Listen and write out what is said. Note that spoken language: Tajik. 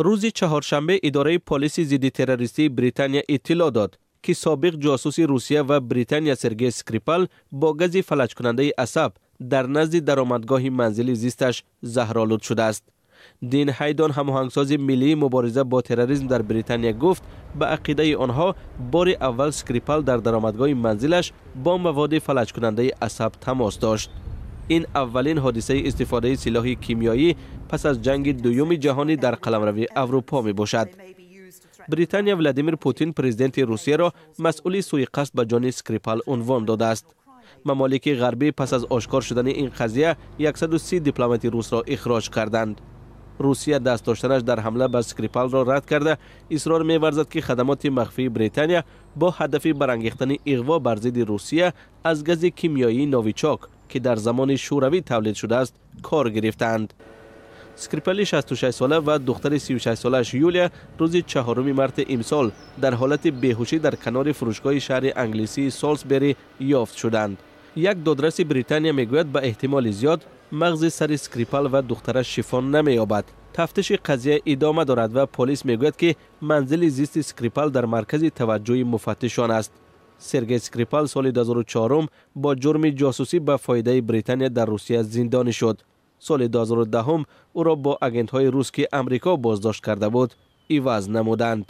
Рӯзи чаҳоршанбе идораи полиси зидди террористии Британия иттилоъ дод, ки собиқ ҷосуси Русия ва Британия Сергей Скрипал бо гази фалаҷкунандаи асаб дар назди даромадгоҳи манзили зисташ заҳролуд шудааст. Дин Ҳайдон, ҳамоҳангсози миллии мубориза бо терроризм дар Британия, гуфт, ба ақидаи онҳо бори аввал Скрипал дар даромадгоҳи манзилаш бо маводи фалаҷкунандаи асаб тамос дошт. Ин аввалин ҳодисаи истифодаи силоҳи кимиёӣ пас аз ҷанги дуюми ҷаҳонӣ дар қаламрави Аврупо мебошад. Британия Владимир Путин, президенти Русияро, масъули сӯиқасд ба ҷони Скрипал унвон додааст. Мамолики ғарбӣ пас аз ошкор шудани ин қазия 130 дипломати русро ихроҷ карданд. Русия даст доштанаш дар ҳамла ба Скрипалро рад карда, исрор меварзад, ки хадамоти махфии Британия бо ҳадафи барангехтани иғво бар зидди Русия аз гази кимиёии Новичок, ки дар замони Шӯравӣ тавлид шудааст, кор гирифтаанд. Скрипали 66сола ва духтари 36солааш Юлия рӯзи 4 марти имсол дар ҳолати беҳушӣ дар канори фурӯшгоҳи шаҳри англисии Солсбери ёфт шуданд. Як додраси Британия мегӯяд, ба эҳтимоли зиёд мағзи сари Скрипал ва духтараш шифо намеёбад. Тафтиши қазия идома дорад ва полис мегӯяд, ки манзили зисти Скрипал дар маркази таваҷҷӯҳи муфаттишон аст. Сергей Скрипал соли 2004 бо ҷурми ҷосусӣ ба фоидаи Британия дар Русия зиндонӣ шуд. Соли 2010 ӯро бо агентҳои рус, ки Амрико боздошт карда буд, иваз намуданд.